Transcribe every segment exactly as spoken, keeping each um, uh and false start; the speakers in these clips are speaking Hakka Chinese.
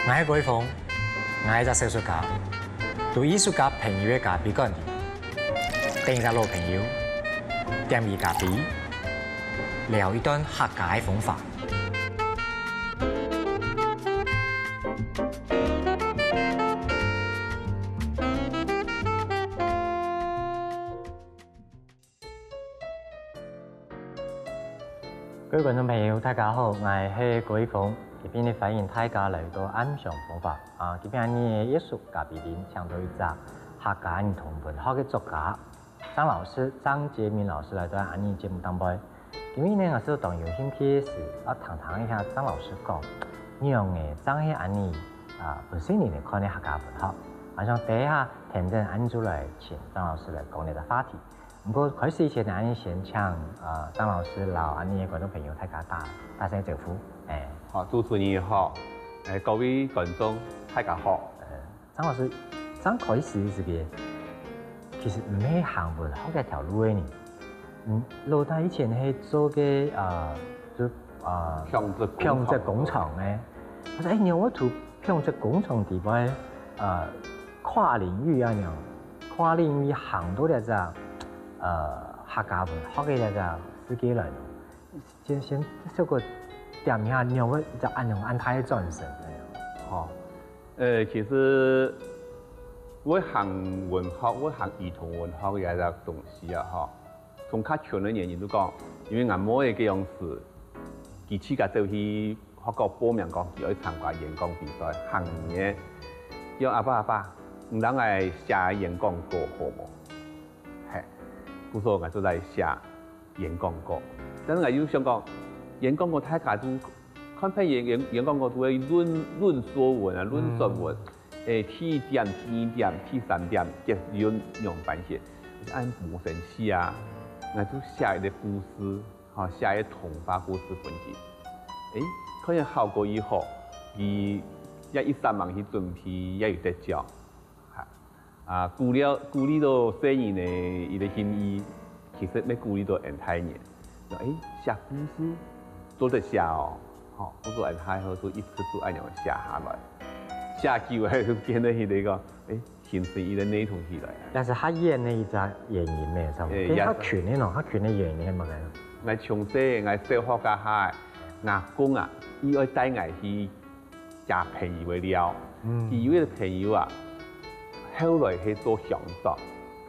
𠊎係郭一峰，𠊎係隻小說家，在藝術家朋友个咖啡館裡，等一隻老朋友，點佢咖啡，聊一段客家个風華。 各位觀眾朋友，大家好，𠊎係郭一峰，今晡日歡迎大家來到暗香風華。啊，今晡日个藝術咖啡廳請到一隻客家兒童文學个作家，張老師，張潔明老師來到𫣆俚節目當中。今晡日呢，𠊎係當有興趣个係，愛聽聽一下張老師講，仰仔正係𫣆俚啊，本身人來看个客家文學。啊，像等一下，天天𫣆俚就來請張老師來講這個話題。 毋過開始以前呢，𫣆俚先請，呃，張老師摎𫣆俚个觀眾朋友大家打，打聲招呼。哎。好，主持人好，哎，各位觀眾，大家好。呃，張老師，正開始个時節，其實毋係行文學這條路个呢。嗯，老弟以前係做个，呃，就，呃，紡織工廠。紡織工廠个。𠊎講，哎，你愛讀紡織工廠底背，呃，跨領域恁樣，跨領域行到這隻，呃，客家文學个這隻世界來呢？先，先小可點一下，仰會一隻恁樣恁大个轉身？好，呃，其實𠊎行文學，𠊎行兒童文學个這隻東西啊，吼， 從較近个原因就講，因為𠊎妹仔該央時，佢自家走去學校報名，講佢愛參加演講比賽，行語个，佢講：「阿爸，阿爸，你摎𠊎寫演講稿好無？」嘿，故所𠊎就來寫演講稿。但是𠊎又想講，演講稿大家都 看別人演，演講稿都會論，論說文啊，論說文。嗯。誒，第一點、第二點、第三點，結論仰般寫，恁無生趣啊！𠊎就寫一個故事，吼，寫一個童話故事分佢。誒，看佢效果又好，佢也一煞猛去準備，也有得獎。哈。 啊，鼓勵，鼓勵到細人个一個心意，其實也鼓勵到𫣆大人。講，誒，寫故事做得寫哦，吼，故所𫣆大人就一直就恁樣寫下來。寫久了就變成一個，誒，形成一個系統起來。也係較遠个一隻原因咩，差不多。誒，也係。較近个喏，較近个原因係麼个呢？𠊎從細，𠊎小學該下，吾公啊，佢愛帶𠊎去 交朋友个尞。嗯。佢有一個朋友啊，後來係做鄉長。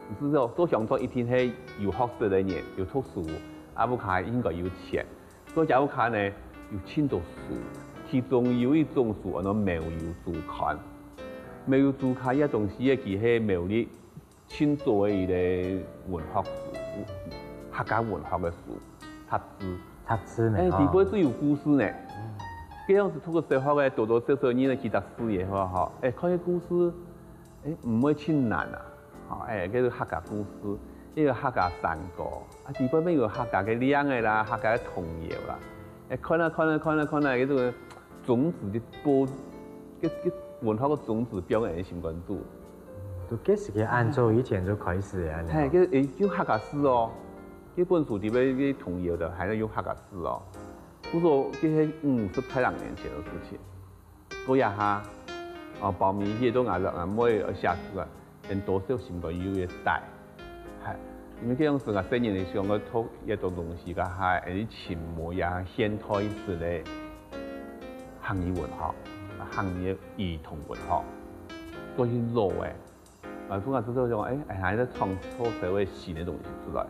你知道，做鄉長一定係有學識个人，有讀書，啊，屋下應該有錢。所以佢屋下呢，有盡多書，其中有一種書安到《苗友週刊》。《苗友週刊》這東西个，佢係苗栗 盡早个一個文學書，客家文學个書，雜誌。雜誌呢，誒，哦。底背就有故事呢。嗯。該央時讀過小學个，多多少少人个幾隻字也好，吼，誒，看个故事，誒，毋會盡難啊。吼，誒，該係客家故事，該有客家山歌，啊，底背乜有客家个令仔啦，客家个童謠啦。誒，看啊看啊看啊看啊，該種 種子个播，个，个文化个種子放在人心肝肚。就該時个恁早以前就開始个恁樣。嘿，个，誒，用客家字哦，該本書裡背个童謠个，還係用客家字哦。故所，該係五十大零年前个事情。過這下，哦，包尾去到𠊎，𠊎妹愛寫書啊， 變多少心肝有个底。係，因為該央時𠊎細人仔想愛讀這種東西个，還係尋無這現代式个客語文學，客語个兒童文學，過去老个。啊，總係知道講，誒，還係創造社會新个東西出來。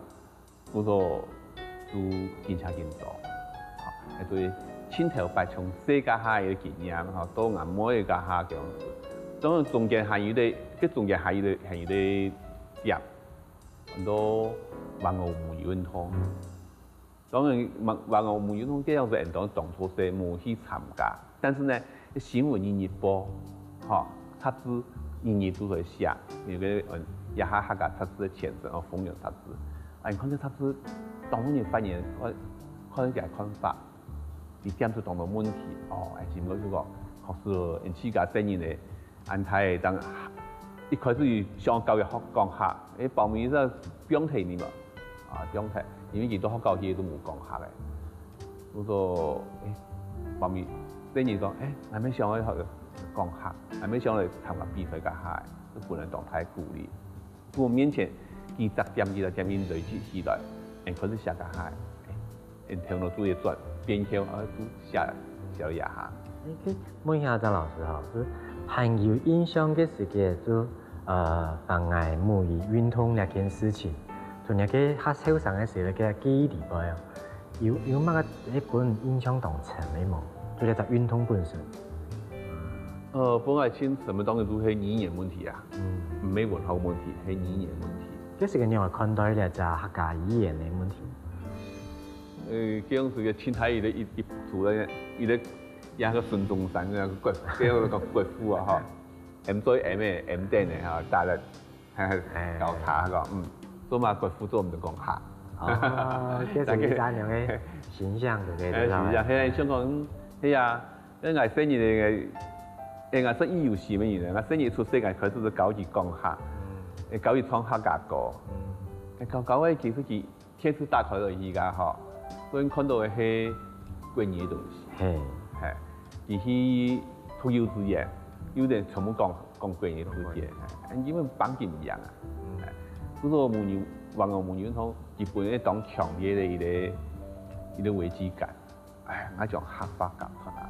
故所就緊寫緊做。吼，該對盡頭擺從細該下个經驗，吼，到𠊎妹該下个樣子。當然中間還有个，該中間還有个，還有个點，安到萬尪無有運動。當然，萬，萬尪無有運動，該樣子，𫣆當，當初係無去參加。但是呢，新聞日日報，吼，雜誌日日都在寫，有个，嗯，這下客家雜誌个前身，哦，豐原雜誌。 啊，你看這雜誌，當多人發言，看，看佢个看法，佢點出當多問題。哦，哎，真無錯講，確實哦，𫣆自家細人仔，恁大个，當一開始想教佢學講客，誒，包尾就放忒你嘛，啊，放忒，因為佢到學校去都無講客个。故所，誒，包尾，細人講，誒，𠊎乜想愛學个，講客，還無想來參加比賽該下，本來當大鼓勵。故面前幾隻點、幾隻點已經累積起來，𠊎開始寫該下，𠊎頭腦就會轉，變成啊，就寫寫到這下。問一下張老師哈，就還有印象个時節，就呃，關愛母語運動這件事情，從你个較後生个時候个記憶裡背哦，有有麼个係分印象當深个無？就這隻運動本身。呃，本來先什麼東西都係語言問題啊，嗯，毋係文化問題，係語言問題。這係个你仰看待這隻客家語言个問題？呃，這樣子个清台一个一一組个一个，像个孫中山个國，這樣个國父啊哈，M做M个M等个哈，打了。 搞差个，嗯，做嘛國父做毋得講客。哦，變成一个恁樣个形象，對不對？哎，形象，係啊，想講，嗯，係啊，因為𠊎細人个，哎，𠊎算有心个人，𠊎細人出世，𠊎開始就教佢講客，嗯，哎，教佢唱客家歌，嗯，哎，教教个其實佢電視打開落去个吼，所以看到个係國語个東西，係，係，佢去讀幼稚園，幼稚園全部講。 講國語个世界，哎，因為環境毋一樣啊。哎，所以說母語，還愛母語運動，佢本來當強烈个一个一个危機感。哎，𠊎將客話教傳下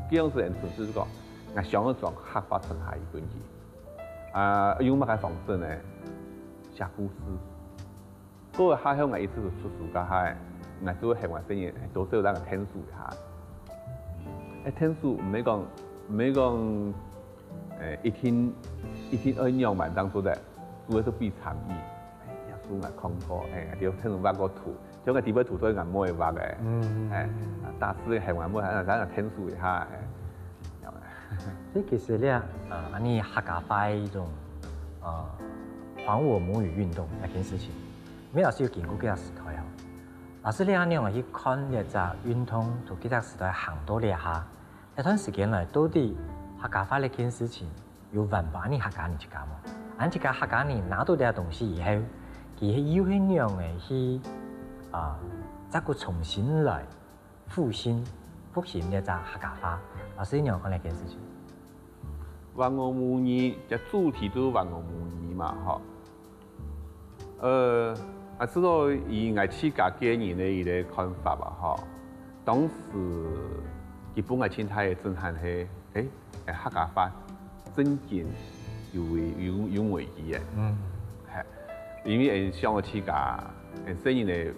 去，這樣子很純粹講，𠊎想愛將客話傳下去分佢。啊，用麼个方式呢？寫故事。 過後下後𠊎一直都出書个下，𠊎就喊𠊎細人，多少讓𠊎聽書一下。哎，聽書毋係講，毋係講，誒，一定一定愛仰般正做得，主要係分佢參與。哎，這書𠊎看過，哎，就聽人畫過圖，像𠊎底背圖都係𠊎妹畫个，嗯，哎，大師喊𠊎妹，喊𠊎聽書一下，哎。所以其實咧，呃，你客家話一種，呃，還我母語運動那件事情。 梅老師有經過這个時代吼，老師你仰般去看這隻運動，對這个時代行到這下，這段時間來到底客家話這件事情有還分𠊎等客家人自家無？𠊎等自家客家人拿到這東西以後，佢係又係仰般去啊，再過重新來復興、復興這隻客家話？老師你仰般看這件事情？還我母語，這主題就係還我母語嘛，吼。 呃，啊，知道以𠊎自家個人个一个看法吧，吼。當時佢分𠊎盡大个震撼係，誒，誒，客家話正經有危有有危機个。嗯。係，因為𠊎想到自家，𠊎細人仔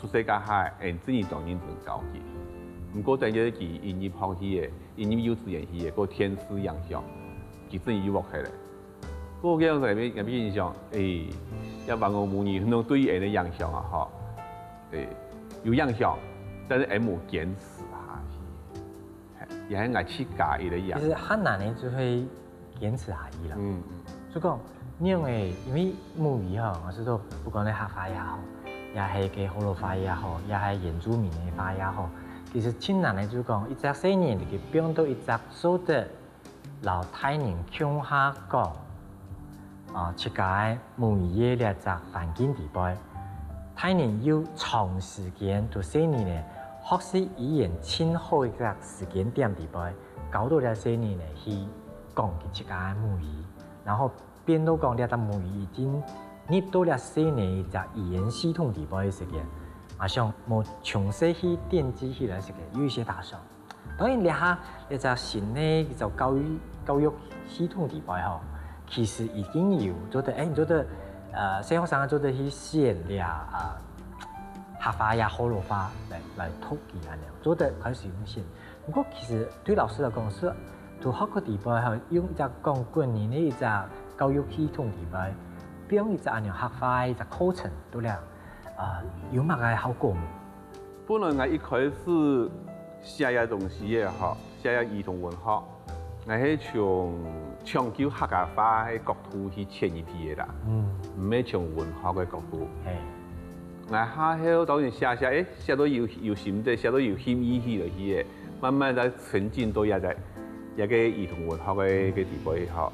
出世該下，𠊎正經當認真教佢。毋過等於佢一入學去个，一入幼稚園去个，个電視影響，佢正經又學起來。 過个樣仔，𠊎也印象，誒，這還我母語運動對於𠊎个影響啊，吼，誒，有影響，但係𠊎無堅持下去，係，也係𠊎自家一个影響。其實較難个就係堅持下去啦。嗯嗯。就講，你用个，因為母語吼，𠊎係說，不管你客話也好，也係个河洛話也好，也係原住民个話也好，其實盡難个就講，一隻細人仔佢變到一隻做得 摎大人共下講，啊，自家个母語个這隻環境底背，大人有長時間對細人仔學習語言盡好个這隻時間點底背，教導這細人仔去講佢自家个母語，然後變到講這隻母語已經入到這細人仔一隻語言系統底背个時間，啊，像無從細去奠基起來時間，有一些打算。 當然，這下這隻新个一種教育教育系統底背吼，其實已經有做得，誒，你做得，呃，細學生做得去選這啊，客話也河洛話來來讀佢恁樣，做得開始用選。毋過其實對老師來講，係對學校底背吼，用一隻講國語个一隻教育系統底背，用一隻恁樣客話个一隻課程，對了，啊，有麼个效果無？ 本來𠊎一開始寫這東西个吼，寫這兒童文學，𠊎係從搶救客家話个角度去切入去个啦，嗯。毋係從文學个角度。嘿。𠊎下後當然寫寫，誒，寫到有有心得，寫到有興趣起來去个，慢慢再沉浸到這个這个兒童文學个个底背吼，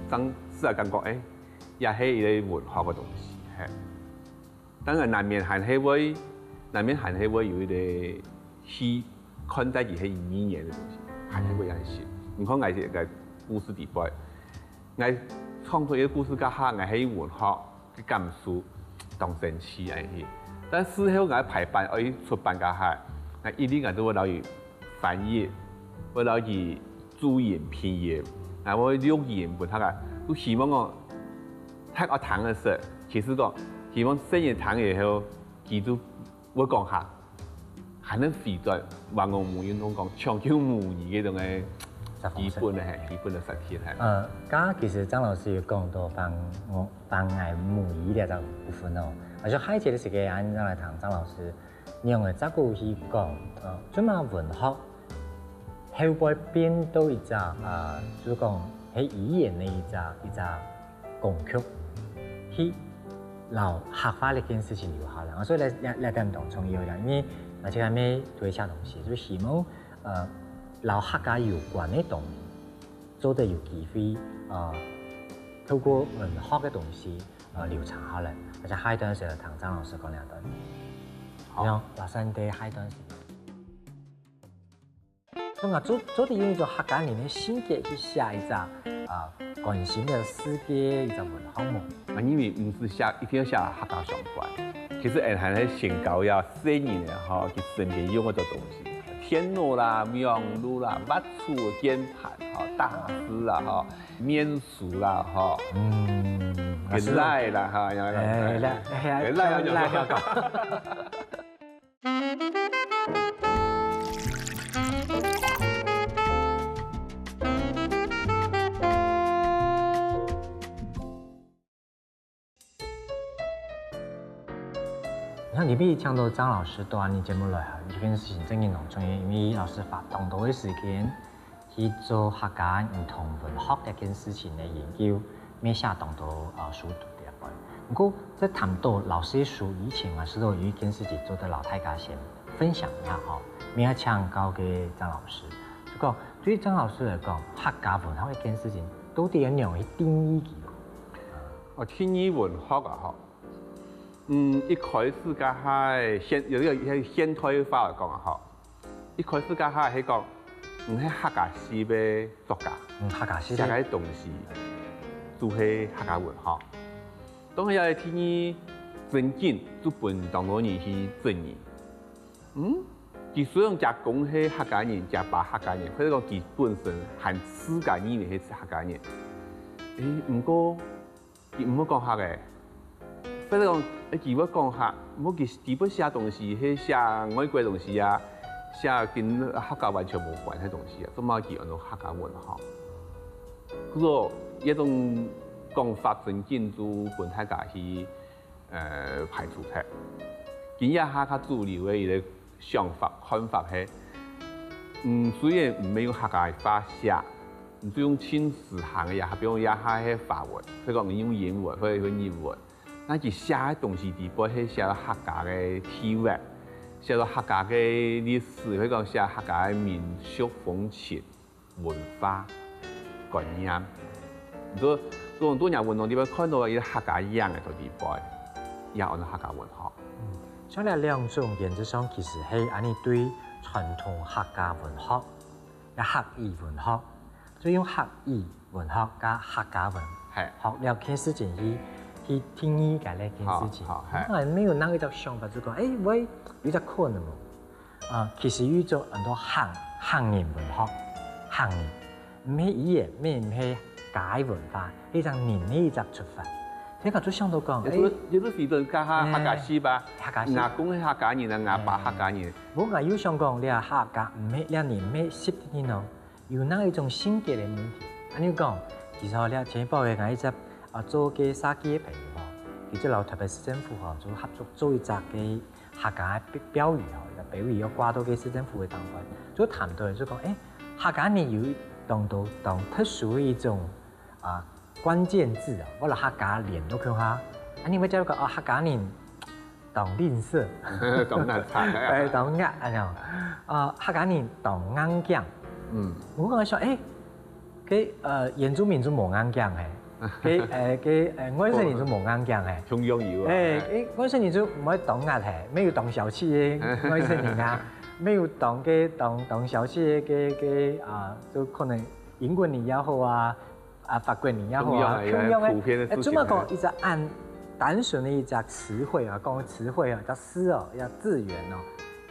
正自然感覺，誒，也係一个文學个東西，嘿。 當然難免還係會，難免還係會有一个去看待佢係語言个東西，還係會有一些。你看𠊎个故事底背，𠊎創作一个故事該下，𠊎係文學个感受當生趣恁樣。但事後𠊎排版愛出版該下，𠊎一定𠊎都會摎佢翻譯，會摎佢注音拼音，𠊎會錄音分大家，都希望講，大家聽个時，其實講，希望細人聽以後，佢都會講客。 還能回轉還原母語，同講搶救母語个種个基本个，係，基本个設計係。呃，剛剛其實張老師有講到幫我，幫𠊎母語這隻部分哦，而且下一節个時間，俺再來談張老師，你用个這个去講，呃，這馬文學後背變到一隻，呃，就是講，係語言个一隻，一隻 工具，去摎客話這件事情留下來。所以來，來，來談當重要个，因為𠊎這下也都會寫東西，就希望，呃，摎客家有關个東西，做得有機會，呃，透過文學个東西，呃，流傳下來。而且下一段時間，聽張老師講兩段。好。然後，馬上對下一段時間。 所以𠊎做，做得用一種客家人个性格去寫一隻，啊，關心个世界一隻文學無？啊，因為毋係寫，一定愛寫客家相關。其實𠊎還係先教這細人仔吼，佢身邊用个東西，電腦啦、網路啦、滑鼠、鍵盤吼、打字啦吼、面書啦吼，嗯，跟Line啦哈，哎，來，哎，來，來，來，來，來。 像今日請到張老師到𫣆俚節目來哈，這件事情真个當重要，因為老師花當多个時間 去做客家兒童文學這件事情个研究，也寫當多，呃，書讀个。毋過，在談到老師个書以前，𠊎試著有一件事情做得摎大家先分享一下吼，也請教个張老師。就講，對於張老師來講，客家文學這件事情，到底愛仰般去定義佢？哦，定義文學啊，吼， 嗯，一開始該下現，有一個現代化來講啊，吼，一開始該下係講，你係客家系个作家，嗯，客家系个。寫个東西，就係客家文學。當然也係第二，正經就分當多人去質疑。嗯，佢雖然厥公係客家人，厥爸客家人，或者講佢本身還自家認為係客家人，誒，毋過 佢毋會講客个。或者講，誒，佢會講客，毋過佢，佢會寫東西，係寫外國東西啊，寫跟客家完全無關个東西啊，做麼佢安到客家文學？故所，這種講法正經就分大家去，呃，排除忒。今這下較主流个一個 想法、看法係，嗯，雖然毋係用客家話寫，你就用盡時行个也，比如這下係華文，或者講你用英文或者用日文，但佢寫个東西底背係寫到客家个地位，寫到客家个歷史，或者講寫客家个民俗風情、文化、觀念。你做，做當多年運動底背看到一個客家樣个在底背，也安到客家文學。 像這兩種原則上其實係恁樣對傳統客家文學，也客語文學，就用客語文學佮客家文學這件事情去，去定義該兩件事情。好，好，係。啊，無有哪一隻想法就講，誒，會有一隻可能無？啊，其實有一種安到客，客人文學，客人。 毋係語言，也毋係家个文化，係一隻人个一隻出發。這個就想到講，誒，這就，這就係講客家，誒，客家係吧？客家係。吾公係客家人啊，吾爸客家人。無，𠊎又想講，這客家毋係，這人毋係實體人哦，有哪一種性格个問題？恁樣講，其實吼，這前一擺个𠊎一隻，啊，做个設計个朋友吼，佢就摎臺北市政府吼，就合作做一隻个 客家个標語吼，一個標語愛掛到該市政府个頂背，就談到就講，誒，客家人有當多當特殊个一種，啊，關鍵字啊，𠊎摎客家連到共下，啊，你會知講，啊，客家人當吝嗇，當齷齪，誒，當齧，恁樣，啊，客家人當硬頸。嗯。𠊎講想，誒， 該，呃，原住民就無硬頸嘿，該，呃，該，呃，外省人就無硬頸嘿。共樣有啊。誒，該外省人就毋會當齧嘿，也有當小氣个外省人啊，也有當該當，當小氣个該，該，啊，就可能英國人也好啊，啊法國人也好啊，共樣个，共樣个，普遍个事情。誒，做麼个講一隻恁單純个一隻詞彙啊，講詞彙啊，一隻字哦，一隻字源哦，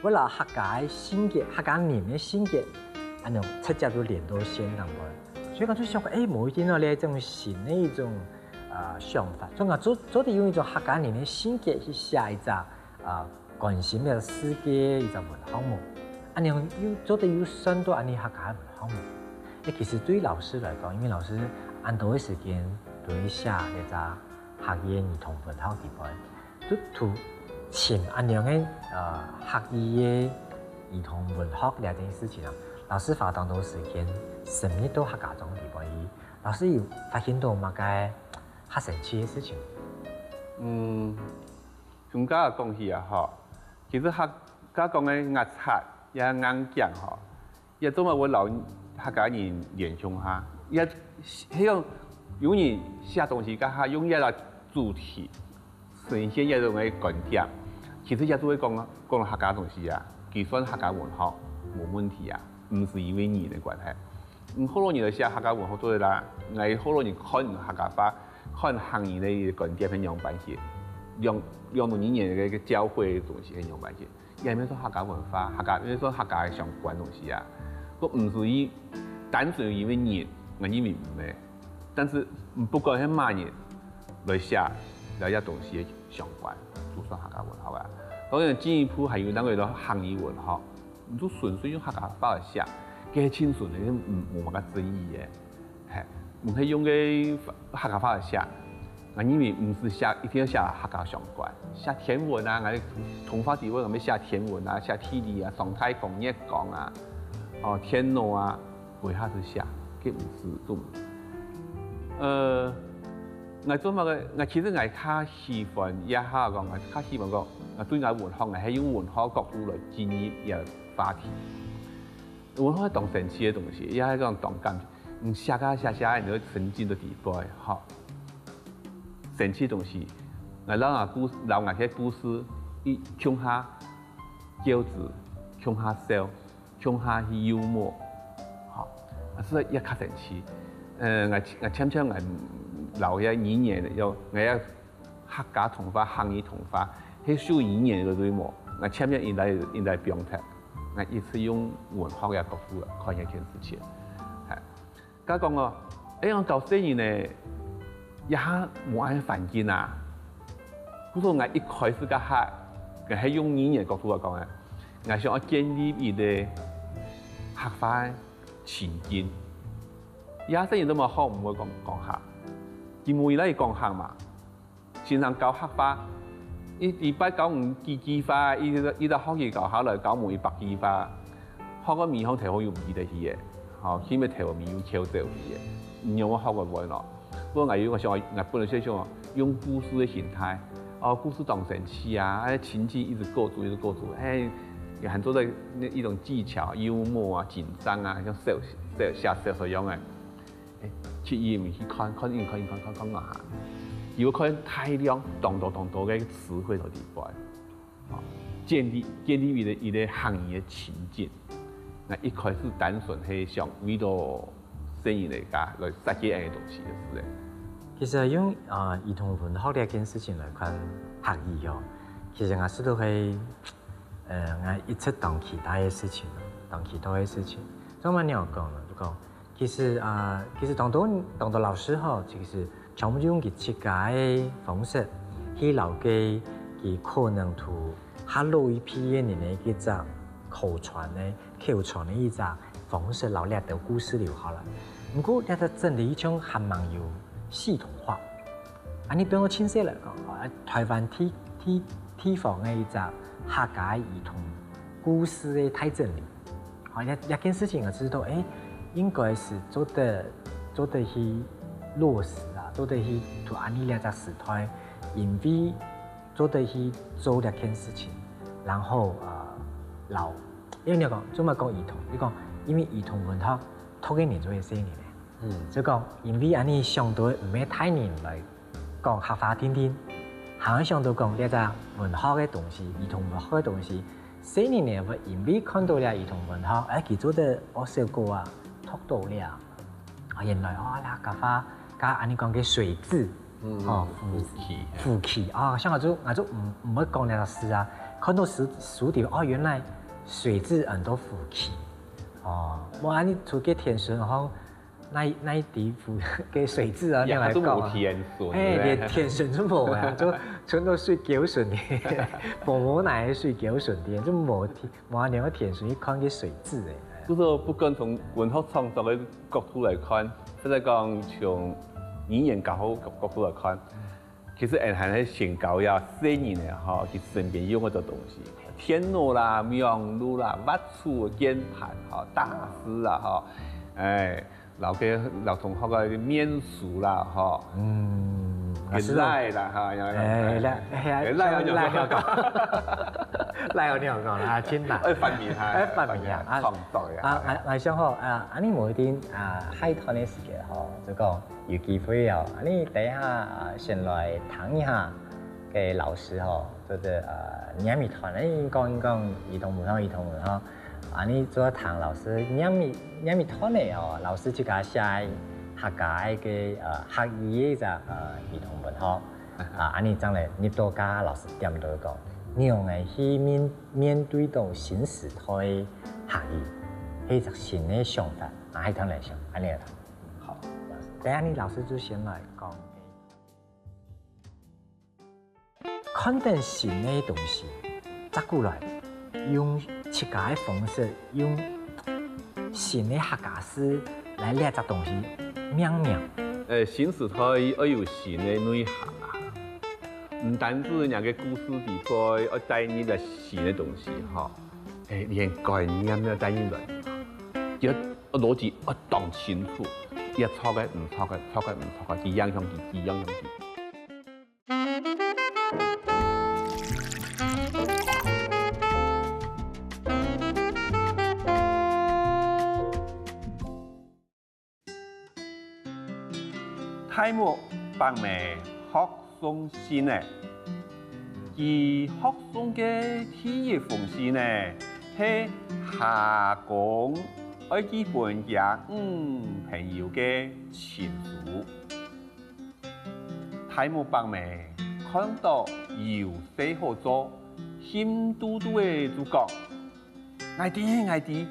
會摎客家个性格、客家人个性格，恁樣直接就連到線當中。所以講就想講，誒，無一定要這種新个一種呃想法，所以講做做得用一種客家人个性格去寫一隻啊關心个世界一隻文項目，恁樣又做得又算到恁樣客家文項目。誒，其實對老師來講，因為老師恁多个時間都會寫這隻客語个兒童文學底背，就就尋恁樣个呃客語个兒童文學這件事情啊，老師花當多時間深入到客家庄底背去，老師有發現到麼个較神奇个事情？嗯，從家講起啊，吼，其實客家講个牙刷也硬頸吼，也做麼會摎客家人連共下，也係講有人寫東西，該下用這個主題，呈現這種个觀點，其實也就會講講客家東西啊，佢算客家文學，無問題啊，毋係因為人个關係。 嗯，學老人來寫客家文學做得啦，𠊎學老人看客家話，看客語个觀點係仰般个，兩兩種語言个个交匯个東西係仰般个，也毋係說客家文化，客家，因為說客家个相關東西啊，佢毋係以單純因為人，𠊎認為毋係，但是不管係麼人來寫，了解東西个相關，就算客家文學啊。當然進一步還有那個客語文學。 你就純粹用客家話來寫，該係盡純个，無無麼个爭議个。係，毋係用个客家話來寫，𠊎認為毋係寫一定愛寫客家相關，寫天文啊，𠊎通話底背𠊎愛寫天文啊，寫地理啊，上太空、月光啊，哦，電腦啊，為下去寫，該毋係做毋係。呃，𠊎做麼个？𠊎其實𠊎較 喜歡這下講，𠊎較希望講，𠊎對𠊎文學，𠊎係用文學角度來進入這話題。文學係當神奇个東西，也係講當感，你寫啊寫寫，你會沉浸到底背，吼。神奇个東西，𠊎摎𠊎故，摎𠊎个故事，一共下噭嘴，共下笑。 共下去幽默，吼，啊，所以也較神奇。呃，𠊎𠊎漸漸𠊎摎這語言，要𠊎要客家同化、客語同化，係屬於語言个對無？𠊎漸漸應該應該放忒，𠊎一直用文學个角度來看這件事情。係，該講哦，哎呀，教細人呢，也無恁環境啊。故所𠊎一開始該下，𠊎係用語言角度來講啊。 𠊎想愛建立一個客話情境。這細人都無學毋會講講客，佢無依賴講客嘛。先生教客話，一禮拜教你幾句話，一一隻學期教下來教你一百句話，學到尾項頭好又毋記得去个，吼，起碼頭尾又翹走去个，你有無學過會咯？ 不過𠊎有𠊎想，𠊎本來係想用故事个形態，哦，故事當生趣啊，哎，情境一直構築，一直構築，哎，也還做得一種技巧，幽默啊、緊張啊，像小小小小說樣个，哎，去伊面去看，看一看一看看看啊，佢會看大量當多當多个詞彙在裡背。 建立建立一個一個客語个情境。𠊎一開始單純係想為到細人來家來設計恁樣東西个事咧。其實用啊兒童文學這件事情來看客語哦，其實𠊎係都係呃𠊎一直當期待个事情，當期待个事情。做麼个恁樣講呢？就講 其實啊，其實當多當多老師吼，其實全部用佢自家个方式去了解佢可能同較老一輩个人个一隻口傳个口傳个一隻方式，摎這兜故事留下來。毋過這隻整理一種還蠻有系統化。啊，你比如親切來講，啊，台灣地地地方个一隻客家兒童故事个大整理。 好，這這件事情我知道，誒，應該是做得做得去落實啊，做得去同恁呢這隻時代，因為做得去做這件事情，然後啊，老，因為你講，做麼講兒童？你講，因為兒童文學讀个人就係細人咧。 就講，因為恁呢相對毋係大人來講客話定定，還愛想到講這隻文學个東西，兒童文學个東西，細人仔會因為看到這兒童文學，哎，佢做得學小可啊，讀到這。原來哦，客家話，該恁樣講个水質，嗯，哦，嗯，福氣，福氣，哦，像𠊎就𠊎就毋毋會講這個字啊，看到書書底哦，原來水質恁多福氣，哦，無恁樣出个天孫吼，哪哪地府个水質啊，也你來講啊，都無天孫，哎，連天孫都無啊，就全都水溝筍个，無無哪个水溝筍个，就無天。 哇，你个天書一看个水質哎。就係不管從文學創作个角度來看，或者講從語言教學角角度來看，其實𠊎還係先教這細人仔吼，佢身邊用个東西，電腦啦、網路啦、滑鼠、鍵盤吼、打字啦吼，哎， 摎个摎同學个面書啦，吼，嗯，該係咯，LINE啦，哈，哎，來，哎呀，該LINE有仰講？LINE有仰講啦，真難。愛發明哈，哎，發明啊，發明啊，創造呀。啊，𠊎𠊎想吼，啊，恁樣無一定啊，下一堂个時間吼，就講有機會哦，恁樣等一下啊，先來聽一下，該老師吼，就係呃，念一段，哎，講一講，兒童文吼，兒童文吼。 啊，你做聽老師念一念一段个哦，老師自家寫个客家个个呃客語个一隻呃兒童文吼，啊，恁樣正來入到家，老師點到講，仰仔去面面對到新時代个客語，係一隻新个想法，啊，係聽來想，恁樣啦。好，等下你老師就先來講。 看等新个東西，摘過來，用自家个方式，用新个客家字來這隻東西命名。呃，新時代愛有新个內涵啊！毋單止人个故事底背愛帶入來新个東西吼，誒，連觀念都要帶入來，要邏輯要當清楚，要著个毋著个，著个毋著个，佢影響佢，佢影響佢。 大目伯姆學送信仔。佢學送个第一封信仔，係蝦公愛寄分厥女朋友个情書。 大目伯姆看著有事好做，興嘟嘟仔就講：「𠊎知，𠊎知，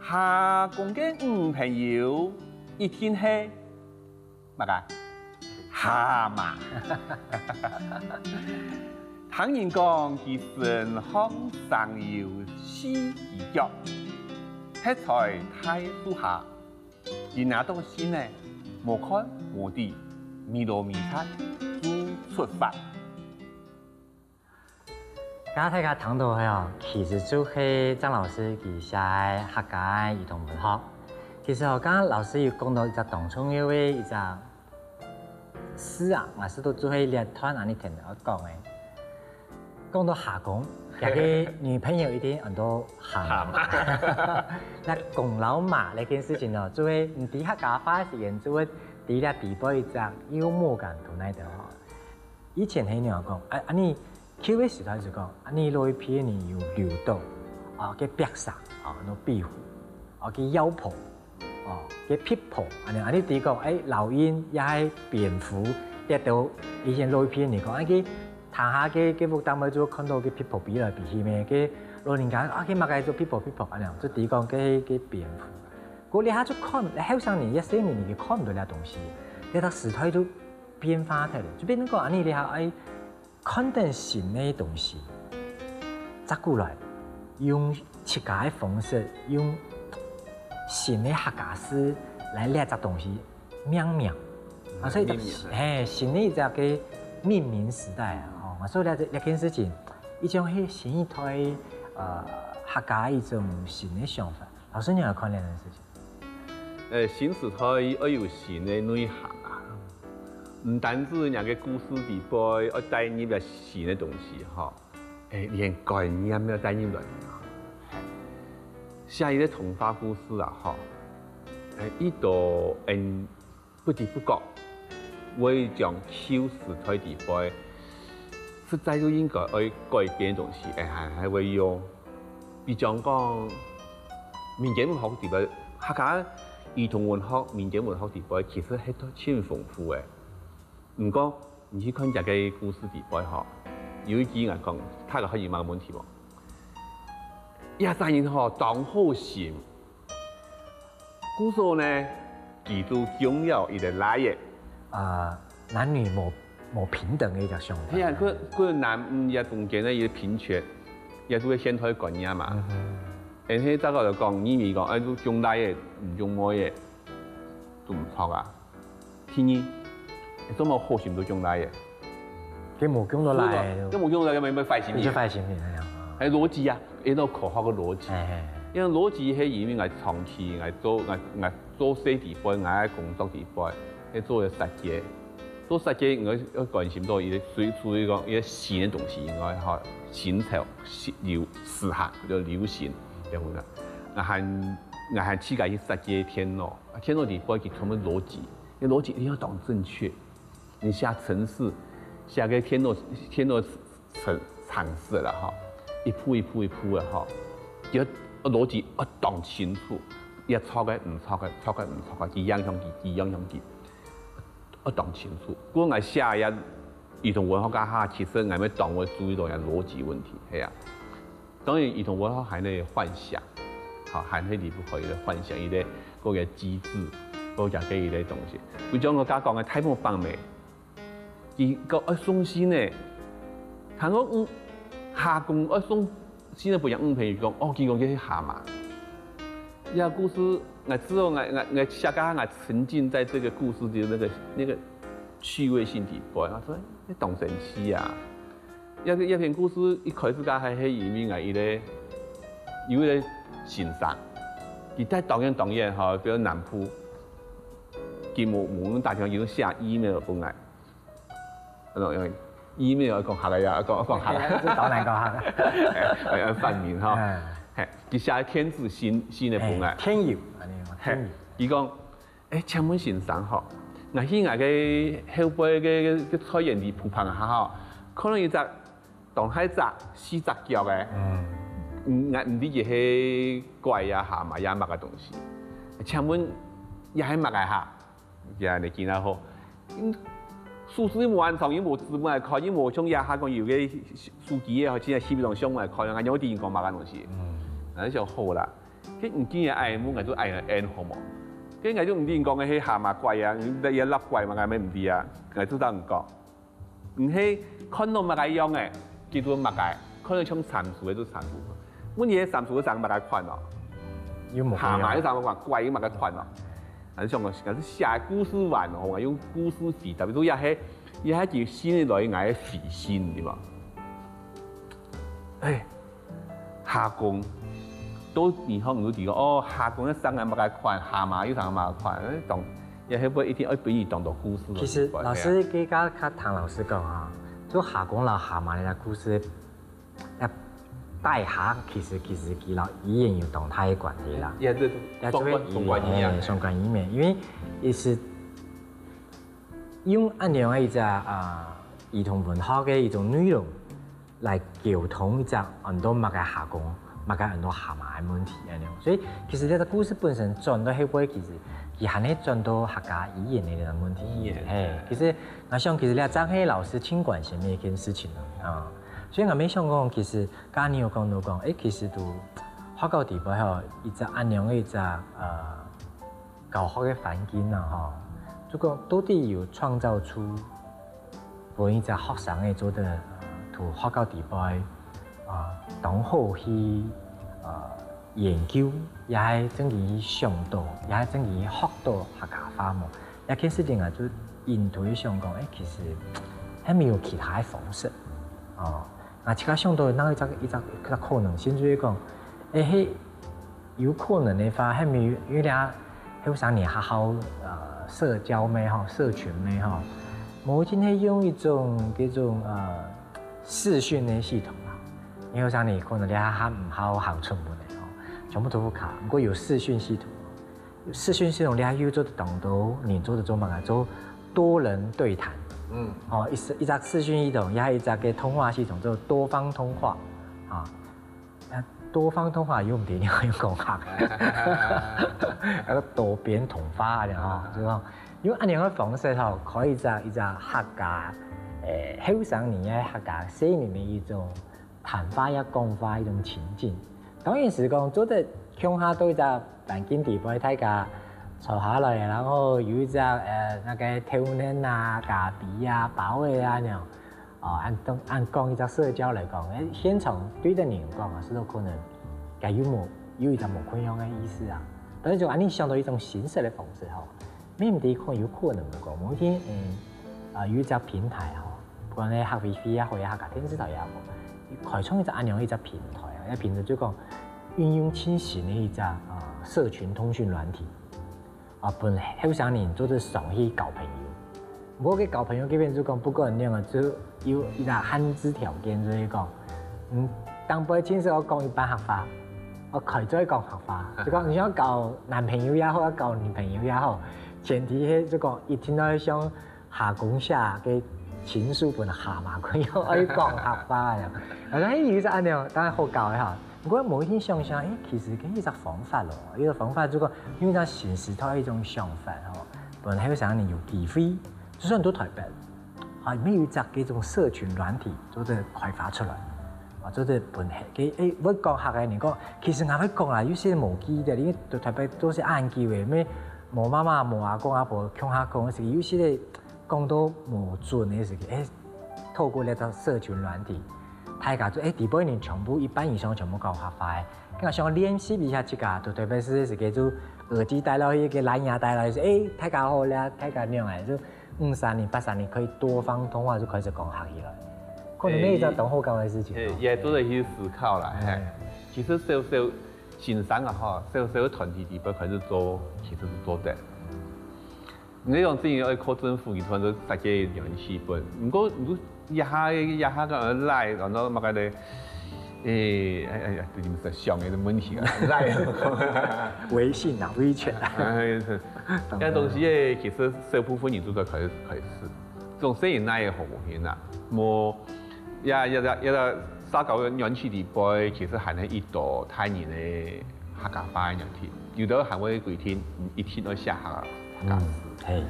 蝦公个女朋友一定係麼个？蝦蟆！」聽人講佢身項生有四支腳，歇在大樹下。 佢拿著信仔，無看無知，迷囉迷煞就出發。剛剛大家聽著个哦，其實就係張老師佢寫个客家个兒童文學。其實哦，剛剛老師有講著一隻當重要个一隻字啊，𠊎試著就係這段恁樣聽著講个。 講著蝦公，厥个女朋友一定安到蝦蟆。該公摎蟆這件事情哦，就係毋知客家話時間就會知這底背一隻幽默感在哪兜吼。以前係仰般講，啊，恁樣舊个時代就講，恁樣老一輩人有留著，啊，該壁蛇，啊，安到壁虎，啊，該妖婆， 哦，該壁婆，恁樣，恁樣知講，誒，老鷹也係蝙蝠，這兜以前老一輩人講，啊，去鄉下个，个屋頂尾就看著該壁婆飛來飛去咩，該老人家，啊，該麼个做壁婆，壁婆，恁樣，就知講該，該蝙蝠。過這下就看，後生人，這細人，你就看毋著這東西，這个時代就變化忒了，就變成講，恁樣這下，誒， 看等新个東西，摘過來，用自家个方式，用新个客家字來這隻東西命名。啊，所以就，命名。嘿，新个一隻个命名時代啊，吼，所以這，這件事情，一種係新一代，呃，客家一種新个想法。老師，你仰看這件事情？ 呃，新時代愛有新个內涵啊！毋單止人个故事底背愛帶入來新个東西吼，誒，連觀念愛帶入來。嘿，寫一個童話故事啊吼，誒，一到嗯不知不覺，會將舊時代底背，實在就應該愛改變个東西，誒，還還會用。比將講，民間文學底背，客家兒童文學、民間文學底背其實係都盡豐富个。毋過，你去看這个故事底背吼，有一句𠊎講，大家還有麼个問題無？這儕人吼，當好心。故所呢，佢就降了一个倈仔。啊，男女無無平等个一隻想法。係啊，佢佢男女也中間个一个平權，也係現代觀念嘛。嗯哼。而且再過來講，你咪講，哎，就降倈仔，毋降妹仔，就毋著啊。第二，做麼好心都降倈仔？佢無降到倈仔，佢無降到倈仔，咪壞心你就壞心你那樣。還有邏輯啊，一種科學个邏輯。哎哎哎。因為邏輯係因為𠊎長期，𠊎做，𠊎，𠊎做事底背，𠊎个工作底背，係做个設計。做設計，𠊎愛關心到一个屬於，屬於講一个新个東西，應該吼，新潮、新流、時下，就流行，對毋對？𠊎還，𠊎還自家去設計電腦，啊，電腦底背佢全部邏輯，因為邏輯一定要當正確。你寫程式，寫个電腦，電腦程，程式啦吼，一步一步一步个吼，佢个邏輯愛當清楚，佢著个毋著个，著个毋著个，佢影響佢，佢影響佢。 愛當清楚。故𠊎寫這兒童文學該下，其實𠊎乜當會注意到這邏輯問題，係啊。當然，兒童文學還係幻想，好，還係離不開一个幻想，一个各个機制，或者个一个東西。比如講，𠊎剛講个大魔棒咩，佢个愛送信呢，聽講，嗯，下工愛送信个分人女朋友講，哦，佢講佢係蛤蟆。這故事，𠊎知道，𠊎，𠊎，𠊎寫个，𠊎沉浸在這个故事的那个，那个趣味性底背，𠊎說，哎，當神奇啊！這个，這篇故事一開始个還係因為𠊎一个，有一个先生，佢在當遠當遠吼，比如南部，佢無，無打電話，佢用寫email分𠊎。 那種用email講客个呀，講，講客个。這當難講客个。哎，哎，翻譯哈。哎。嘿，佢寫電子信，信个分𠊎。哎，電郵，恁樣哦，嘿，電郵。佢講，哎，請問先生吼，𠊎去𠊎个後背个，个，个菜園裡鋪棚下吼，看到一隻當大隻四隻腳个，嗯。嗯，𠊎毋知佢係怪呀、蛤蟆呀麼个東西。請問，這係麼个哈？ 呀，你見啊好，嗯，手勢又無恁長，又無指紋來看，又無像這下講有个手機个吼，真係翕張相來看，𠊎仰知你講麼个東西。嗯。𠊎想好啦，佢毋見个愛問，𠊎就愛个應好無？佢𠊎就毋知你講个係蛤蟆怪啊，你也落怪嘛，𠊎乜毋知啊，𠊎就當毋講。毋係看到麼个樣个，佢就麼个，看到像蟾蜍个就蟾蜍。問題係蟾蜍个生麼个款哦？又無蛤蟆又生麼个款，怪又麼个款哦？ 還係想講，還係寫故事玩哦，用故事回答，比如也係，也係佢信得來，𠊎个回信，對無？哎，蝦公，到以後你就知講，哦，蝦公个生个麼个款，蛤蟆又生麼个款，哎，當，也係會一定愛分你當多故事咯。其實老師，係啊。該个較聽老師講啊，就蝦公摎蛤蟆个故事 該大蝦其實，其實佢摎語言有當大个關係啦。也係也就係雙關，雙關語言。嘿，雙關語言，因為佢係用恁樣个一隻，啊，兒童文學个一種內容來溝通一隻安到麼个蝦公，麼个安到蛤蟆个問題，恁樣。所以其實這個故事本身轉到後尾，其實佢還係轉到客家語言个這個問題。語言。嘿，其實𠊎想，其實這正係老師盡關心个一件事情咯，啊。 所以𠊎乜想講，其實剛剛你有講到講，誒，其實都學校底背吼，一隻恁樣个一隻，呃，教學个環境啊，吼，就講到底有創造出分一隻學生个做得，呃，同學校底背，啊，當好去，呃，研究，也係真正去想到，也係真正去學到客家話無？這件事情啊，就引導去想講，誒，其實還無有其他个方式，哦。 啊，自家想到哪一隻，一隻，一隻可能性，就係講，誒，係有可能个話，係無有，有這後生人學校，呃，社交咩吼，社群咩吼，無一定係用一種，該種，呃，視訊个系統啊。因為後生人可能這下還毋好行出門个吼，全部都屋下，毋過有視訊系統。 視訊系統裡下又做得當多，你做得做麼个？做多人對談。嗯。哦，一隻，一隻視訊系統，也一隻个通話系統，做多方通話。啊，那多方通話又毋知仰般講客，那个多邊通話了哈，就講用恁樣个方式吼，開一隻一隻客家，誒，後生人个客家細人个一種談話也講話一種情境。當然係講做得共下到一隻環境底背，大家坐下來，然後有一隻呃那個豆奶啊、咖啡啊、包仔啊那樣。 哦，恁當恁講一隻社交來講，誒，現場對等人講啊，係都可能，佢又無有一隻無共樣个意思啊。但係就恁樣想到一種形式个方式吼，毋知可有可能个講，某一天，嗯，啊，有一隻平台吼，不管係客委會也好，也客家電視台也好，開創一隻恁樣一隻平台啊，該平台就講運用盡新个一隻啊社群通訊軟體。 啊，分後生人做得上去交朋友。毋過該交朋友該片就講，不管仰仔，就有一個限制條件，就係講，嗯，當背盡少愛講一半客話，愛開嘴講客話。就講你想交男朋友也好，愛交女朋友也好，前提係就講一定愛像下公寫个情書分下嘛，佢愛講客話个。然後有一隻恁樣，當然好搞个哈。 毋過無去想想，誒，其實這一隻方法咯，一個方法，如果用一隻新時代一種想法吼，分後生人有機會，就算在台北，啊，也有一隻這種社群軟體做得開發出來，啊，做得分个，誒，會講客个人講，其實𠊎會講啦，有些無記得，因為在台北都係恁久个，也無媽媽、無阿公阿婆共下講个時，有些个講到無準个時，誒，透過這隻社群軟體， 大家就誒，底背人全部一半以上全部講客話誒。該想練習一下自家，就特別係自家就耳機戴落去，个藍牙戴落去，誒，大家好咧，大家仰仔，就五三零、八三零可以多方通話，就開始講客語了。可能係一隻當好搞个事情哦。嘿，也做得去思考啦，嘿。其實小小先生啊，吼，小小个團體底背開始做，其實係做得。 你講真个愛靠政府，佢突然就設計个氣氛。毋過，毋過，這下，這下个Line，然後麼个咧？誒，哎，哎呀，最近實想个問題啊，Line。微信啊，WeChat啊。哎，是。這東西誒，其實小部分人都在開始，開始。這種細人仔个好無閒啊，無，也，也，也，也社交个軟體底背，其實還係一多大人个客家話个軟體，有兜還會規定，嗯，一定愛寫客家，客家字。嗯，嘿。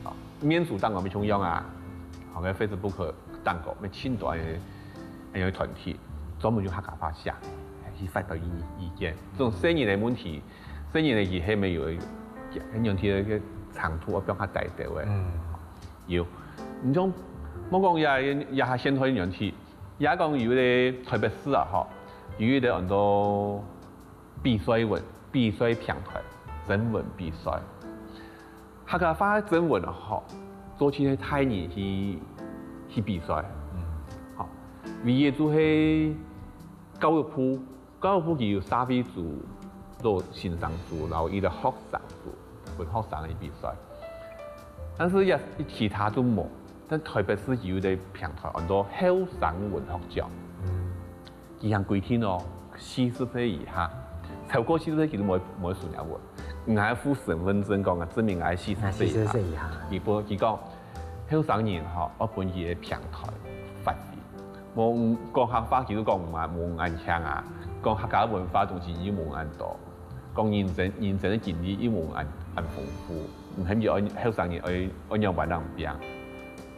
哦， 面書當然乜共樣啊，好个Facebook當中乜盡多个，个團體，專門用客家話寫，去發表意，意見。這種細人个問題，細人个佢係無有个，个軟體个長度，愛放較大兜个。嗯。有，你像，莫講也，也下現代軟體，也講有个台北市啊，吼，有一个安到比賽文，比賽平台，徵文比賽。 客家話徵文吼，做起係大人去，去比賽。嗯。吼，唯一就係教育部，教育部佢有社會組、做先生組，然後一个學生組，分學生去比賽。但是也其他都無，但台北市有一个平台，安到後生文學獎。嗯。 佢還規定哦，四十歲以下，超過四十歲佢都無，無收入个。你還附身份證講啊，證明𠊎四十歲以下。啊，四十歲以下。佢講，佢講，後生人吼，愛分佢个平台發揮。無講客話，佢都講毋，無恁強啊。講客家文化東西又無恁多，講人生，人生个經歷又無恁，恁豐富。毋係愛後生人愛，愛仰般人變，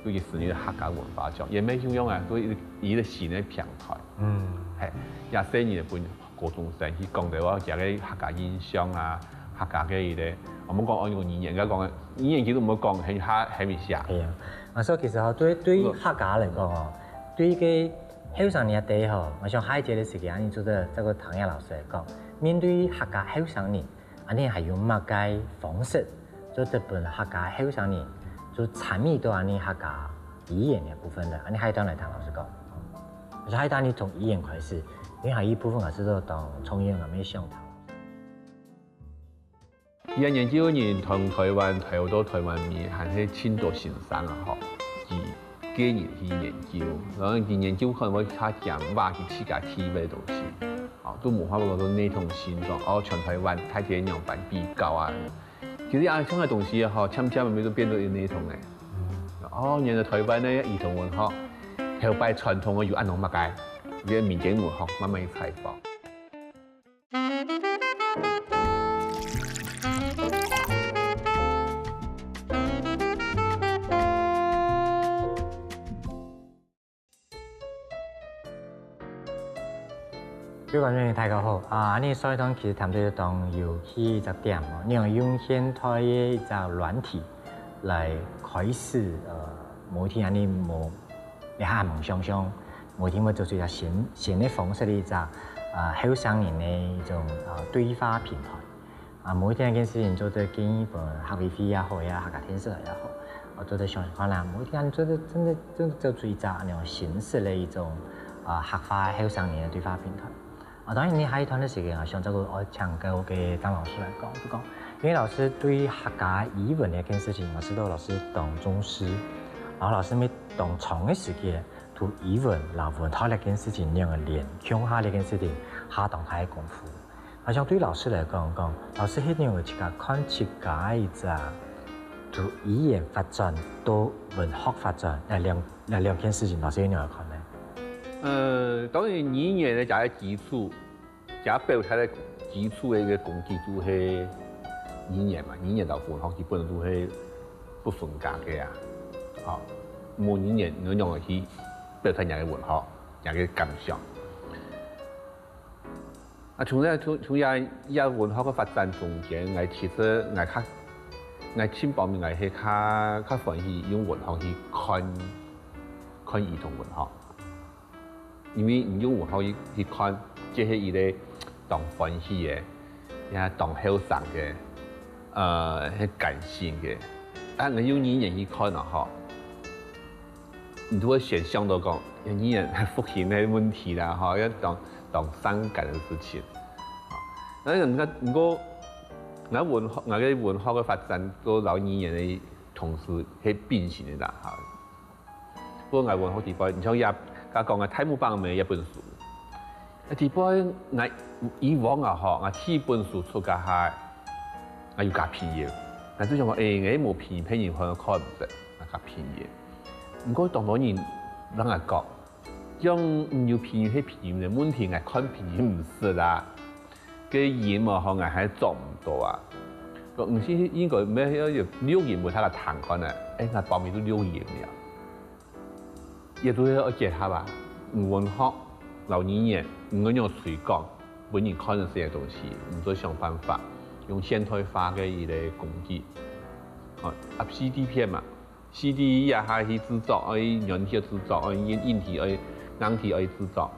尤其係你个客家文化獎，也無共樣啊，都一个，一个新个平台。 嗯。嘿，也細人分高中生去講个話，佢个客家印象啊，客家个一个，毋好講愛用語言，應該講語言其實毋好講，很，很，很明顯。係啊，啊，所以其實吼，對，對於客家來講吼，對於个後生人來講吼，𠊎想下一節个時間，你做得再過聽葉老師來講，面對客家後生人， 恁呢還有麼个方式，做得分客家後生人就參與到恁呢客家語言个部分呢？恁呢下一段來聽老師講。就下一段你從語言開始，因為還有一部分還係做當重要个，乜想聽。佢个研究人從台灣頭到台灣尾，還係盡多先生啊，吼，佢 个人去研究，然後佢研究可能會較強化佢自家體會个東西，哦，都無法度講做系統性講，哦，全台灣大體仰般比較啊。其實啊，像个東西吼，漸漸慢慢都變做一个系統个。哦，原來台灣个兒童文學，頭擺傳統个有恁樣麼个，這个民間文學慢慢去採訪。各位觀眾大家好，啊，恁呢上一段其實談到當有趣一隻點哦，你用用現代个一隻軟體來開始，呃，無一定恁呢無，你還吂想像，無一定會做出一隻新新个方式个一隻，呃，後生人个一種呃對話平台。啊，無一定這件事情做得建議分客委會也好，也客家電視台也好，我做得想一看啦，無一定做得真的真的做出一隻恁樣新式个一種啊客話後生人个對話平台。 啊，當然你還有一段个時間啊，想再過愛請教个張老師來講，就講，因為老師對客家語文這件事情，我知道老師當重視，然後老師乜當長个時間，對語文摎文學這件事情兩個連共下這件事情下當大个功夫。啊，相對老師來講，講老師係仰仔自家看自家个一隻，對語言發展到文學發展，這兩這兩件事情，老師係仰仔看呢？呃，當然語言呢，就係基礎。 這表達个基礎个一個工具就係語言嘛，語言摎文學基本都係不分家个啊。吼，無語言，你仰仔去表達若个文學，若个感想？啊，從這從從這這文學个發展中間，𠊎其實𠊎較𠊎盡方面𠊎係較較歡喜用文學去看看兒童文學。 因為你用文學去去看，這係一個當歡喜个，也當後生个，呃，係感性个。啊，你用語言去看哦，吼，你就會先想到講，語言復興个問題啦，吼，要當當傷感个事情。啊，那你看，毋過，𠊎文學，𠊎个文學个發展，都摎語言个同時係並行个啦，哈。 不過𠊎文學底背，你像也，剛講个《大木棒妹》這本書，啊，底背𠊎以往啊吼，𠊎第一本書出个下，𠊎有加朋友，𠊎就想講，誒，𠊎無朋友，別人可能看毋識，𠊎加朋友。毋過當多人摎𠊎講，講毋有朋友係朋友个問題，𠊎看朋友毋識啊。 个音哦，吼，𠊎還做毋到啊。講毋係應該愛愛錄音分大家聽看啊，誒，𠊎包尾都錄音了。也都係愛結合啊，文學摎語言，愛仰推廣，分人看得識个東西，愛做想辦法，用現代化个一個工具，哦，啊，C D片嘛， C D也下去製作，愛軟體製作，愛硬硬體愛硬體愛製作，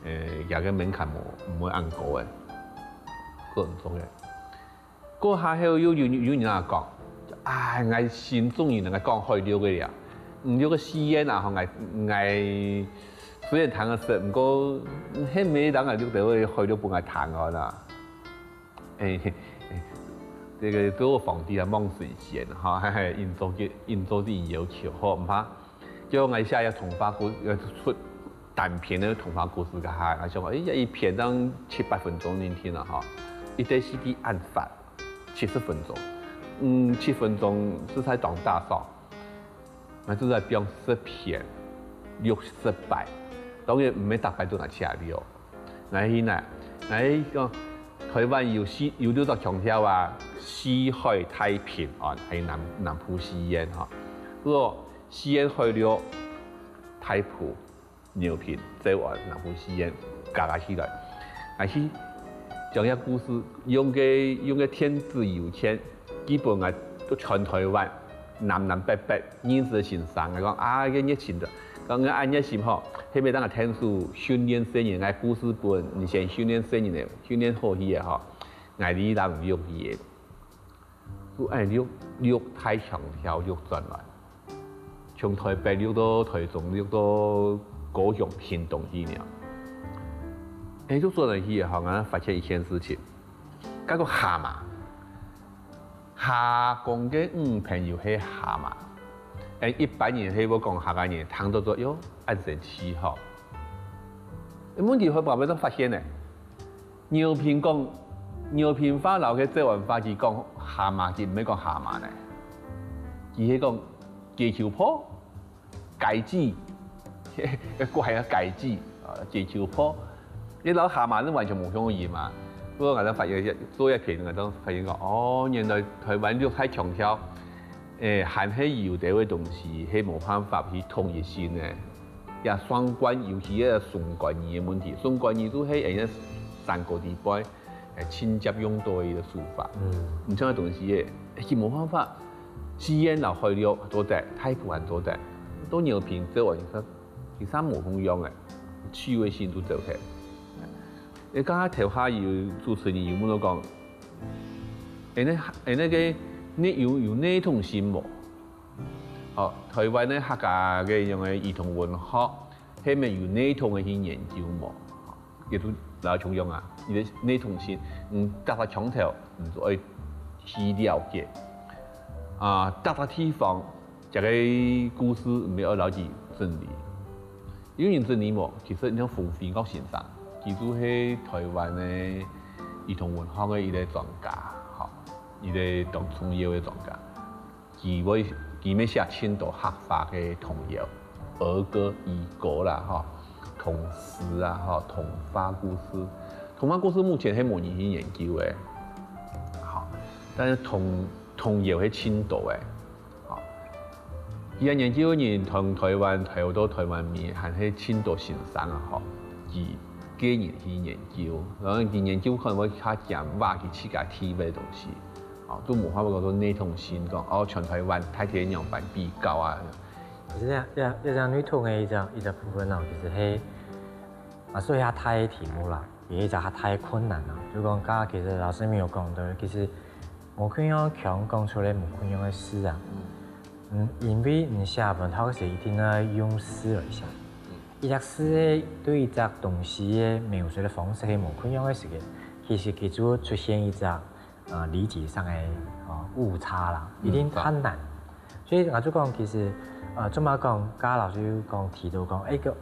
誒，這個門檻無毋會恁高誒，過毋中誒。過下後又有有人啊講，唉，𠊎心中人𠊎講海陸个呀，毋過四縣啊，吼，𠊎𠊎雖然聽得識，毋過係無人啊，就對海陸分𠊎聽个啦。 誒，這個做皇帝啊，望神仙哈，嘿嘿，恁做个恁做个恁要求，好毋怕。就𠊎寫个童話故，呃，出短篇个童話故事个哈，𠊎想講，誒，一篇當七八分鐘定定啦哈，一個C D恁闊，七十分鐘，嗯，七分鐘實在當打爽。 𠊎就在放十篇，錄十擺，當然毋係逐擺都拿起來錄。𠊎去哪？𠊎講，台灣有四有六隻腔調啊，四海大平安，還有南南部四縣哈。不過四縣海陸、大埔、饒平、詔安、南部四縣加加起來，𠊎去將這故事用个用个電子郵件，寄分𠊎全台灣南南北北認識个先生，𠊎講啊，个熱情个，講𠊎恁熱心吼，係毋係當𠊎𢯭手訓練細人，𠊎故事本，你先訓練細人个，訓練好去个吼，𠊎哩人錄去个。 就恁錄，錄大腔調錄轉來，從台北錄到台中，錄到高雄、屏東去了。誒，錄轉來去以後，𠊎發現一件事情，該個蝦蟆，蝦公个女朋友係蝦蟆。誒，一般人係會講客家人，聽到做，喲，恁神奇吼。誒，問題後尾𠊎都發現呢， 饒平講，饒平話摎該詔安話，佢講蝦蟆，佢毋係講蝦蟆呢，佢係講街球婆、街姊，怪啊街姊，啊街球婆，你摎蝦蟆係完全無相同个嘛。不過𠊎兜發現，做一篇𠊎兜發現講，哦，原來台灣六大腔調，誒，還係有兜个東西係無辦法去統一性个。也相關，尤其个宋干語个問題。宋干語就係𠊎等山歌底背，誒，盡常用到个一個手法。嗯。你像該東西誒，佢無辦法，四縣摎海陸做得，大埔還做得，到饒平洲啊，你看，其實無共樣誒，趣味性就走開。誒，剛剛頭下有主持人有問到講，誒，該誒，該個內有有系統性無？ 哦，臺灣个客家个用个兒童文學，係毋係有系統个去研究無？也就摎佢共樣啊，佢个系統性，嗯，逐隻腔調，嗯，愛去了解。啊，逐隻地方，這個故事毋係愛摎佢整理。有人整理無？其實你像馮輝岳先生，佢就係臺灣个兒童文學个一個專家，吼，一個當重要个專家。 佢會佢乜寫盡多客話个童謠，兒歌、兒歌啦，吼，童詩啊，吼，童話故事。童話故事目前係無人去研究个，吼，但是童童謠係盡多个，吼。佢个研究个人從臺灣，還有到臺灣面，還係盡多先生啊，吼，佢个人去研究，然後佢研究可能會較講話佢自家體會个東西。 哦，都無法度講做系統性講，哦，全臺灣大體仰般比較啊。其實這這這種系統个一隻一隻部分哦，其實係啊，所以較大个題目啦，也係一隻較大个困難啦。就講剛剛其實老師沒有講到，其實無共樣腔講出來無共樣个字啊。嗯，因為你寫文學時一定愛用字來寫，一隻字个對一隻東西个描述个方式係無共樣个時間，其實佢就會出現一隻 呃，理解上个，呃，誤差啦，一定較難。所以𠊎就講，其實，呃，做麼講，剛剛老師有講提到講，誒，个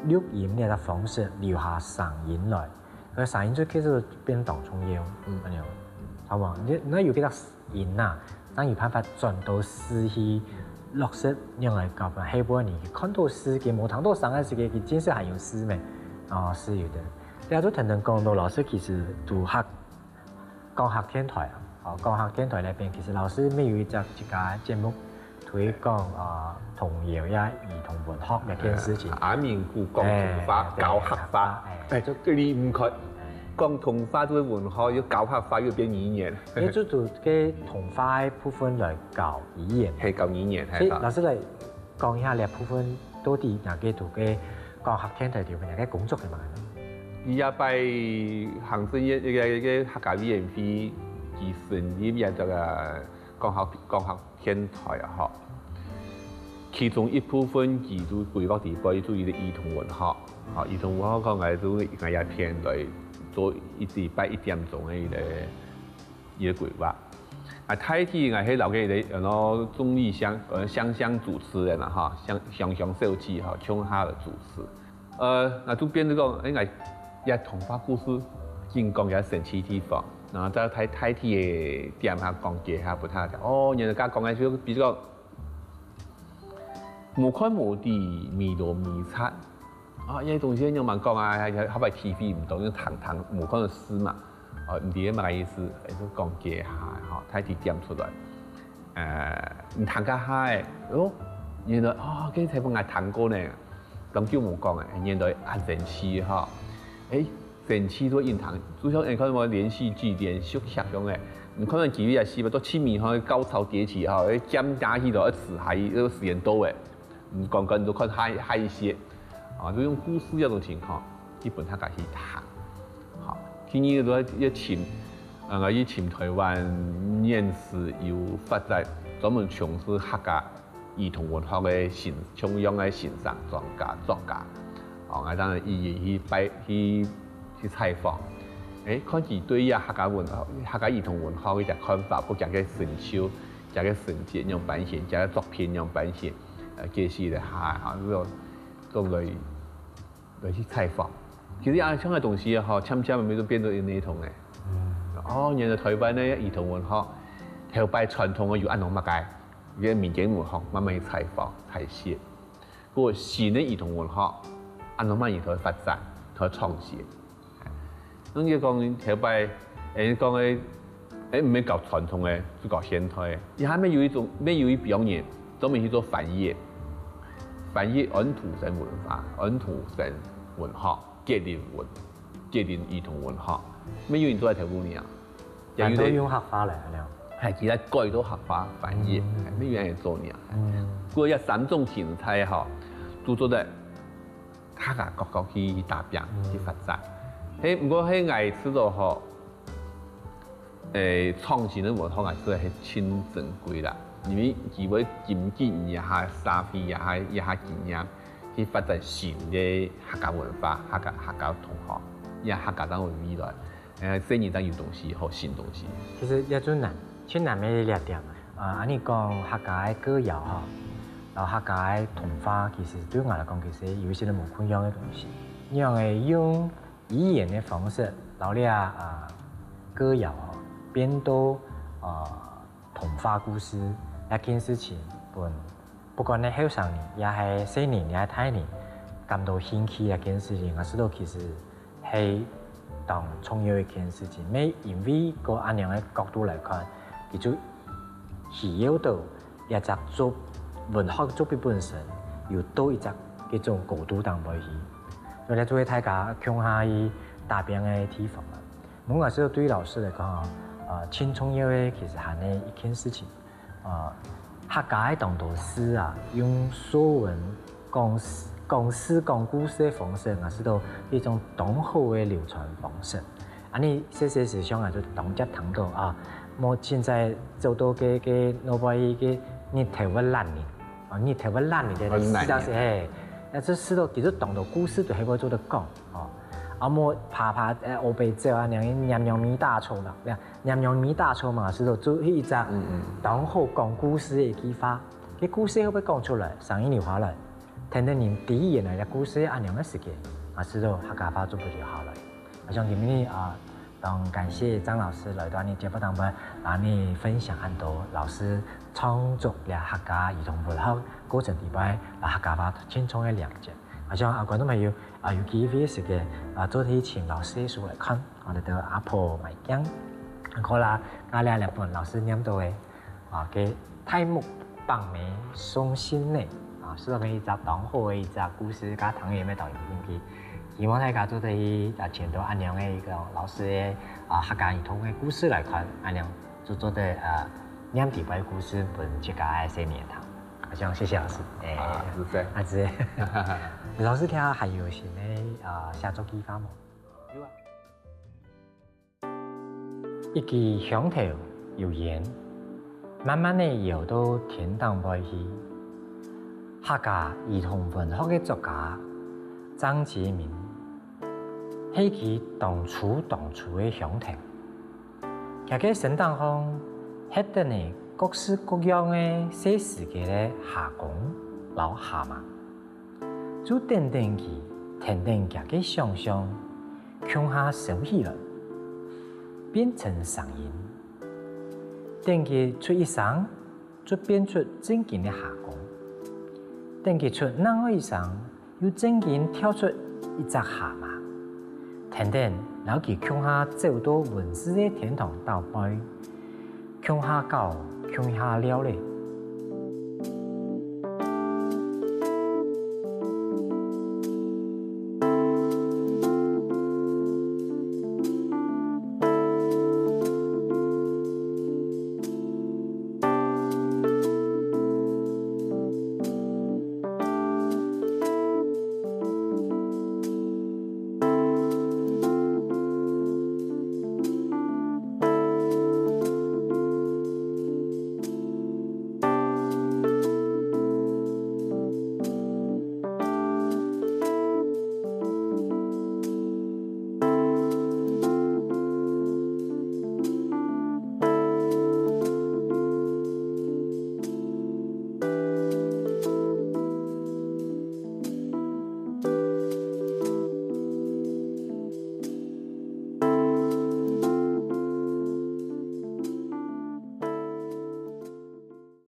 錄音這個方式留下聲音來，該聲音就其實變當重要，嗯，恁樣，好無？你該有幾多音啊，正有辦法轉到字去落實，用來搞，後背你看到字，佢無聽到聲个時間，佢真實還有字咩？哦，係有个。這就等等講到老師其實都還 講客電台啊，哦，講客電台這邊，其實老師乜有一隻自家節目推廣啊，童謠呀、兒童文學這件事情。阿明古講童話，哎，教客話，哎，哎，就你毋看，講童話就係文學，又教客話又變語言。因為最主个童話个部分來教語言，係教語言，係。所以老師來 講一下這部分到底哪個圖个講客電台裡面哪個工作个嘛？這擺行政院一個一個客家委員會，佢成立一個講客講客電台啊，吼。其中一部分佢就規劃底背注意个兒童文學，吼，兒童文學講來就𠊎也編來做一禮拜一點鐘个一個 一個規劃。啊，大體𠊎係摎該個，呃，鍾麗香，呃，香香主持人啦，哈，香香香小姐哈，共下來主持。呃，該就變成講，誒，𠊎這童話故事，緊講佢神奇地方，然後再大大體个點下講解下，分大家，哦，原來佢講个就，比如講，無看無知，迷路迷賊， 啊，這東西仰般講啊，還還還體會毋到，因為聽聽無看到字嘛，哦，毋知係麼个意思，就講解下，吼，大體點出來。呃，你聽該下誒，哦，原來哦，該才分𠊎聽過呢，當久無講誒，原來恁神奇吼。誒，神奇都隱藏，就像你看什麼連續劇、連續劇樣誒，你看到幾位啊，係不都親密吼，高潮迭起吼，誒，尖打起來，誒，死還，誒，時間到誒。 你講講你都看下下一些，啊，就用故事這種情況，去分大家去談。好，第二個就係要尋，呃，去尋臺灣現時有發展專門從事客家兒童文學个先，像樣个先生專家、作家。哦，𠊎當然以前去拜去去採訪，誒，看佢對這客家文學、客家兒童文學个一隻看法，或者个成就、佢个成績仰般形、佢个作品仰般形。 呃，解釋一下哈，就講來來去採訪。其實啊，像个東西吼，漸漸慢慢都變做一系統誒。哦，原來臺灣个兒童文學，頭擺傳統个有恁樣麼个，這民間文學慢慢去採訪、採寫。不過新个兒童文學，恁樣慢慢去發展、去創新。 恁樣講頭擺，誒講誒，誒毋係搞傳統誒，就搞現代誒。佢還乜有一種，乜有一幫人，專門去做翻譯誒。翻譯安徒生文化、安徒生文學、格林文、格林兒童文學，乜有人做在頭路呢啊。全部用客話來恁樣。係，佢來改到客話翻譯，乜有人做呢。毋過這三種形態吼，都做得大家各各去打拚去發展。係，毋過係𠊎試著吼， 誒，創新个文化啊，實在係盡珍貴啦。因為佢會根據你這下社會、這下、這下經驗，去發展新个客家文化、客家、客家同學，也客家人个未來。誒，細人正有東西學，新東西。其實也真難，盡難个這點啊。啊，恁樣講客家个歌謠吼，然後客家个童話，其實對𠊎來講，其實有一些無共樣个東西。你用个用語言个方式，摎這啊歌謠吼，變到啊童話故事，這件事情分不管係後生人，也係細人，也係大人，感到興趣這件事情，𠊎試著其實係當重要一件事情。乜因為个恁樣个角度來看，佢就需要到這隻作文學作品本身有到一隻這種高度頂背去。 所以呢，做伙大家共下去打拚个地方啊。毋過，係對老師來講啊，呃，盡重要个其實還係一件事情，呃，客家个當多字啊，用說文講講事講故事个方式，也係到一種當好个流傳方式。恁樣，細細時想啊，就當接聽到啊，無現在走到个个腦背个日頭會爛呢。 哦，日頭會爛你个，你試著係係，那這試著其實當多故事都係會做得講，哦，啊無爬爬誒烏白走啊，娘娘咪打草嘛，娘娘咪打草嘛，試著就係一隻當好講故事个句話，个故事會毋會講出來，聲音留下來，聽得人知原來个故事恁樣个時間，啊試著客家話做得留下來。 𠊎想今日啊，當感謝張老師來到你節目當中，摎你分享恁多老師創作這客家兒童文學過程裡背，摎客家話盡重个連結。𠊎想啊，觀眾朋友啊，有機會个時間啊，做得請老師个書來看，啊，得到阿婆買鏡。好啦，該這兩本老師念到个 啊，个大目放梅送信呢，啊，係分一隻當好个一隻故事，該當然乜當有興趣。希望大家做得去啊，尋到恁樣个一個老師个啊，客家兒童个故事來看，恁樣就做得啊，念裡背故事分自家个細人聽。好，謝謝老師。誒，啊，係。啊，係。老師，聽下還有新个啊寫作計畫無？有啊。 一支香頭油煙，慢慢仔搖到天頂背去。客家兒童文學个作家張潔民，係佢當初當初个香頭。厥个身頂項，㧒等仔各式各樣个細時節个蝦公摎蝦蟆。 就等等佢，跈等厥个想像，共下燒起來，變成聲音。等佢出一聲，就變出正經个蝦公；等佢出另外一聲，又正經跳出一隻蝦蟆。跈等摎佢共下走到文字个天堂頂背，共下搞，共下尞咧。